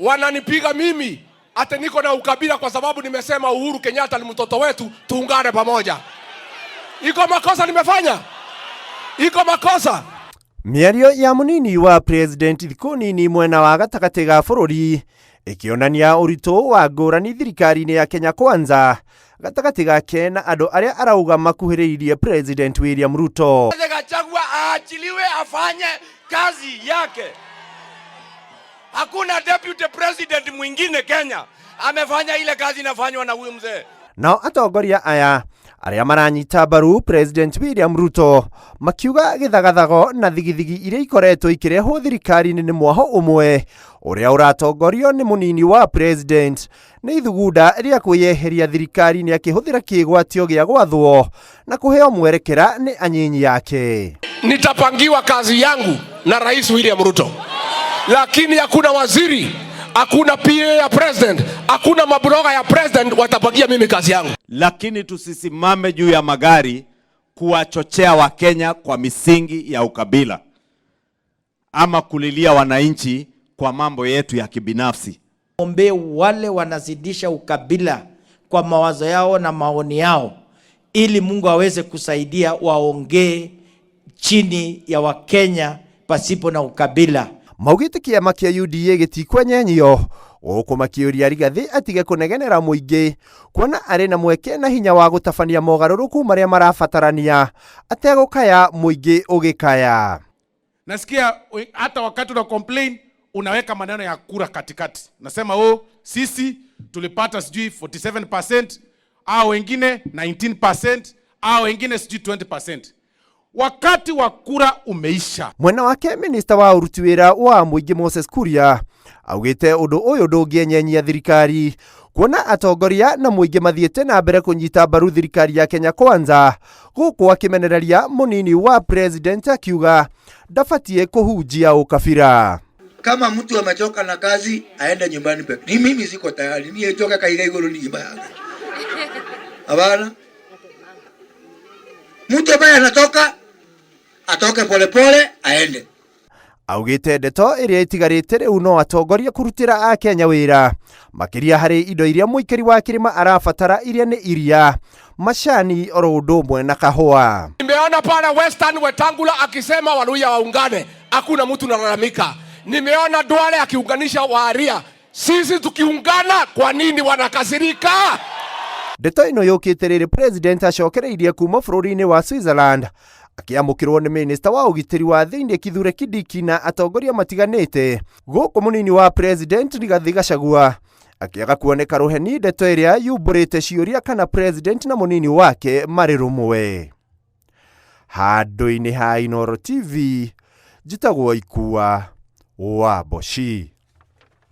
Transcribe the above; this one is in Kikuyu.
Wananipiga mimi ate niko na ukabila kwa sababu nimesema Uhuru Kenyatta ni mtoto wetu, tuungane pamoja. Iko makosa nimefanya? Iko makosa? Mĩario ya mũnini wa president thikũ nini mwena wa gatagatĩ ga bũrũri ĩkĩonania ũritũ wa ngũrani thirikari-inĩ ya Kenya Kwanza gatagatĩ gake na andũ arĩa arauga makuhĩrĩirie President William Ruto. Gachagua aachiliwe afanye kazi yake. Hakuna deputy president mwingine Kenya amefanya ile kazi inafanywa na huyu mzee. Nao atongoria aya arĩa maranyita mbaru President William Ruto makiuga gĩthagathago na thigithigi iria ikoretwo ikĩrehwo thirikari-inĩ nĩ mwaho ũmwe ũrĩa ũratongorio nĩ mũnini wa president nĩ ithugunda rĩa kwĩyeheria thirikari-inĩ akĩhũthĩra kĩgwatio gĩa gwathwo na kũheo mwerekera nĩ anyinyi yake. Nitapangiwa kazi yangu na Rais William Ruto, lakini hakuna waziri, hakuna PA ya president, hakuna mabloga ya president watapangia mimi kazi yangu. Lakini tusisimame juu ya magari kuwachochea Wakenya kwa misingi ya ukabila ama kulilia wananchi kwa mambo yetu ya kibinafsi. Ombe wale wanazidisha ukabila kwa mawazo yao na maoni yao, ili Mungu aweze kusaidia waongee chini ya Wakenya pasipo na ukabila. Maugĩte kĩama kĩa UDA gĩtikwenyenyio gũkũ makĩũria Rigathĩ atige kũnegenera mũingĩ kuona arĩ na mweke na hinya wa gũtabania mogarũrũku marĩa marabatarania ategũkaya mũingĩ ũgĩkaya. Nasikia hata wakati una complain unaweka maneno ya kura katikati, nasema oh, sisi tulipata sijui 47% au wengine 19% au wengine sijui 20%. Wakati wa kura umeisha. Mwena wake minista wa ũruti wĩra wa mũingĩ Moses Kuria augĩte ũndũ ũyũ ndũngĩenyenyia thirikari kuona atongoria na mũingĩ mathiĩte na mbere kũnyita mbaru thirikari ya Kenya Kwanza gũkũ akĩmenereria mũnini wa president akiuga ndabatiĩ kũhunjia ũkabira. Kama mtu amechoka na kazi aende nyumbani peke. Ni mimi siko tayari. Ni choka kaiga iguru ni nyumba yake. Hapana. Mtu ambaye anatoka atoke polepole aende. Augĩte ndeto ĩrĩa ĩtigarĩte rĩu no atongoria kũrutĩra akenya wĩra makĩria harĩ indo iria mũikari wa kĩrĩma arabatara iria nĩ iria macani oro ũndũ ũmwe na kahũa. Nimeona pale Western Wetangula akisema Waluhya waungane, hakuna mtu nalalamika. Nimeona Duale akiunganisha Waria. Sisi tukiungana, kwa nini wanakasirika? Ndeto ĩno yũkĩte rĩrĩ president acokereirie kuma bũrũri-inĩ wa Switzerland akĩamũkĩrwo nĩ minista wa ũgitĩri wa thĩinĩ Kithure Kindiki na atongoria matiganĩte gũkũ mũnini wa president Rigathi Gachagua akĩaga kuoneka rũheni ndeto ĩrĩa yumbũrĩte ciũria kana president na mũnini wake marĩ rũmwe. Handũ-inĩ ha Inooro TV njĩtagwo Ikua wa Mboci.